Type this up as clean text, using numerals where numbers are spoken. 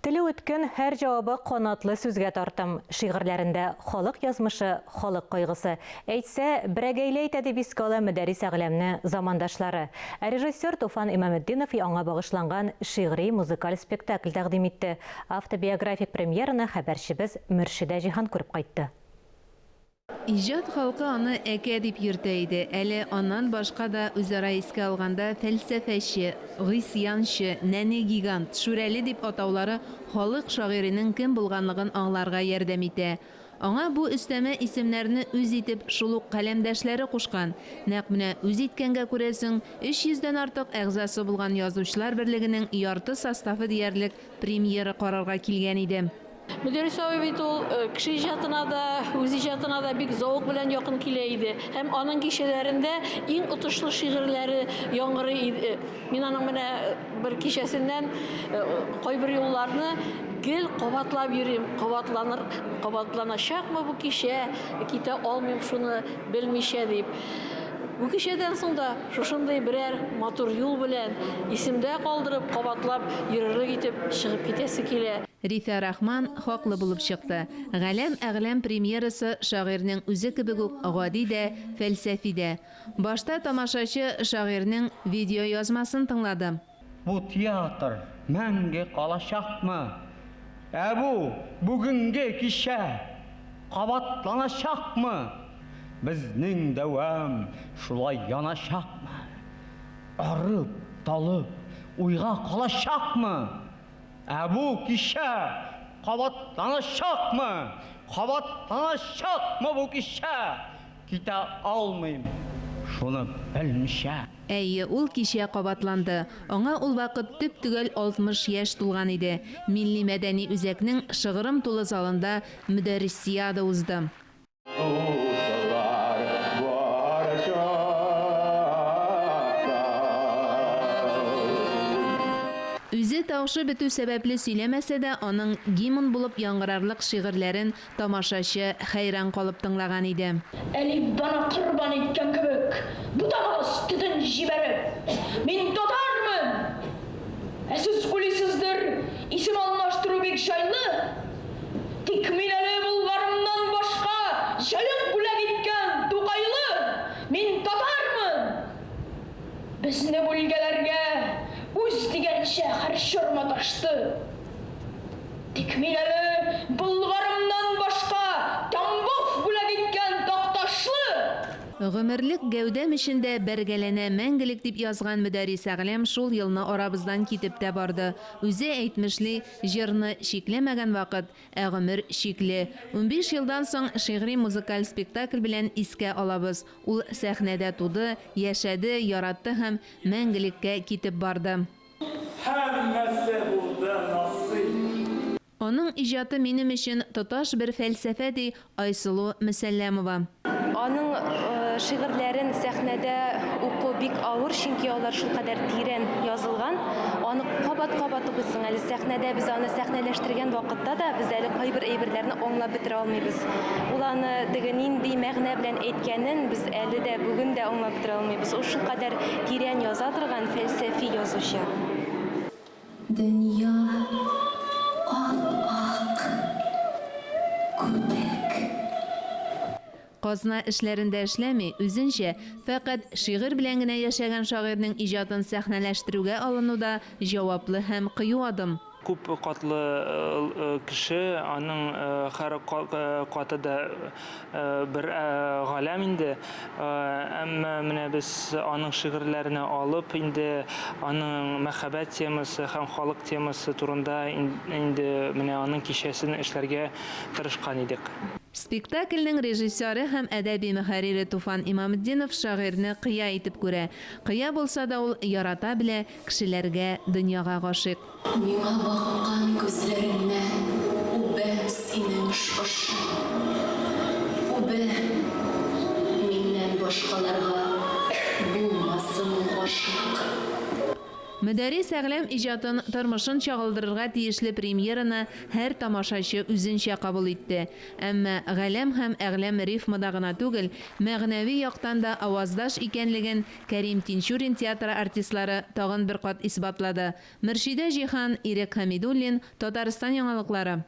Теле үткен, һәр җавабы канатлы сүзгә тартым. Шигырьләрендә халык язмышы, халык кайгысы. Әйтсә, берәгәйле әйтә дип искә ала Мөдәррис Әгъләмне замандашлары. Ә режиссер Туфан Имаметдинов аңа багышланган шигъри-музыкаль спектакль тәкъдим итте. Автобиографик премьераны хәбәрчебез Мөршидә Җиһан күреп кайтты. Иҗат халкы аны әкә дип йөртә иде. Әле аннан башка да үзара искә алганда фәлсәфәче, гыйсъянчы, нәни гигант, шүрәле дип атаулары халык шагыйренең кем булганлыгын аңларга ярдәм итә. Аңа бу өстәмә исемнәрне үз итеп шул ук каләмдәшләре кушкан. Нәкъ менә үз иткәнгә күрәсең, өч йөздән артык әгъзасы булган Язучылар берлегенең ярты составы диярлек премьера карарга килгән иде. Мөдәррис абый бит ул кеше иҗатына да, үз иҗатына да бик зәвык белән якын килә иде. Һәм аның кичәләрендә иң отышлы шигырьләре яңгырый иде. Мин аның менә бер кичәсеннән кайбер юлларны гел кабатлап йөрим. Кабатланыр, кабатланачакмы бу кичә, китә алмыйм шуны белмичә дип. Бу кичәдән соң да шушындый берәр матур юл белән исемдә калдырып, кабатлап йөрерлек итеп чыгып китәсе килә. Рифә Рахман хаклы булып чыкты. Галәм әгъләм премьерасы шагыйрьнең үзе кебек үк гади дә, фәлсәфи дә. Башта тамашачы шагыйрьнең видеоязмасын тыңлады. Бу театр мәңге калачакмы? Ә бу бүгенге кичә кабатланачакмы? Безнең дәвам шулай яначакмы? Арып, талып, уйга калачакмы? Ә бу кичә кабатланачакмы? Кабатланачакмы бу кичә? Китә алмыйм, шуны белмичә. Әйе, ул кичә кабатланды. Аңа ул вакыт төп-төгәл 60 яшь тулган иде. Милли-мәдәни үзәкнең шыгрым тулы залында Мөдәрриссиада узды. Дуслар бар чакта. Үзе тавышы бетү сәбәпле сөйләмәсә дә, аның гимн булып яңгырарлык шигырьләрен Тамашачы хәйран калып тыңлаган иде. Әлифбаны корбан иткән кебек, бутамагыз төтен җибәреп! Мин татармын! Ә сез уйлыйсыздыр, исем алмаштыру бик җайлы. Тик мин әле Болгарымнан башка җаек бүләк иткән Тукайлы! Мин татармын! Безне бүлгәләргә үз дигәнчә һәр чор маташты. Тик мин әле Болгарымнан башка Тамбов бүләк иткән Такташлы! Гомерлек гәүдәм эчендә бәргәләнә мәңгелек дип язган Мөдәррис Әгъләм шул елны арабыздан китеп тә барды. Үзе әйтмешли, җырны чикләмәгән вакыт, ә гомер чикле. 15 елдан соң шигъри-музыкаль спектакль белән искә алабыз. Ул сәхнәдә туды, яшәде, яратты һәм мәңгелеккә китеп барды. Һәммәсе булды насыйп. Аның иҗаты минем өчен тоташ бер фәлсәфә, ди Айсылу Мөсәлләмова. Аның шигырьләрен сәхнәдә уку бик авыр, чөнки алар шулкадәр тирән язылган. Аны кабат-кабат укыйсың әле. Сәхнәдә без аны сәхнәләштергән вакытта да без әле кайбер әйберләрне аңлап бетерә алмыйбыз. Ул аны теге нинди мәгънә белән әйткәнен без әле дә, бүген дә аңлап бетерә алмыйбыз. Ул шулкадәр тирән яза торган фәлсәфи язучы. Дөнья ап-ак күбек. Казна эшләрендә эшләми, үзенчә, фәкать шигырь белән генә яшәгән шагыйрьнең иҗатын сәхнәләштерүгә алыну да җаваплы һәм кыю адым. Күп катлы кеше, аның һәр каты да бер галәм инде. Әмма менә без аның шигырьләренә алып, инде аның мәхәббәт темасы һәм халык темасы турында инде менә аның кичәсен эшләргә тырышкан идек. Спектакльнең режиссеры һәм әдәби мөхәррире Туфан Имаметдинов шагыйрьне кыя итеп күрә. Кыя булса да ул ярата белә, кешеләргә, дөньяга гашыйк. Миңа баккан күзләреңнән үбәм синең шушы. Үбәм, миннән башкаларга булмасын гашыйк. Мөдәррис. Мөдәррис Әгъләм иҗатын, тормышын чагылдырырга тиешле премьераны һәр тамашачы үзенчә кабул итте. Әмма Галәм һәм Әгъләм рифмада гына түгел, мәгънәви яктан да аваздаш икәнлеген Кәрим Тинчурин театры артистлары тагын бер кат исбатлады. Мөршидә Җиһан, Ирек Хәмидуллин, Татарстан яңалыклары.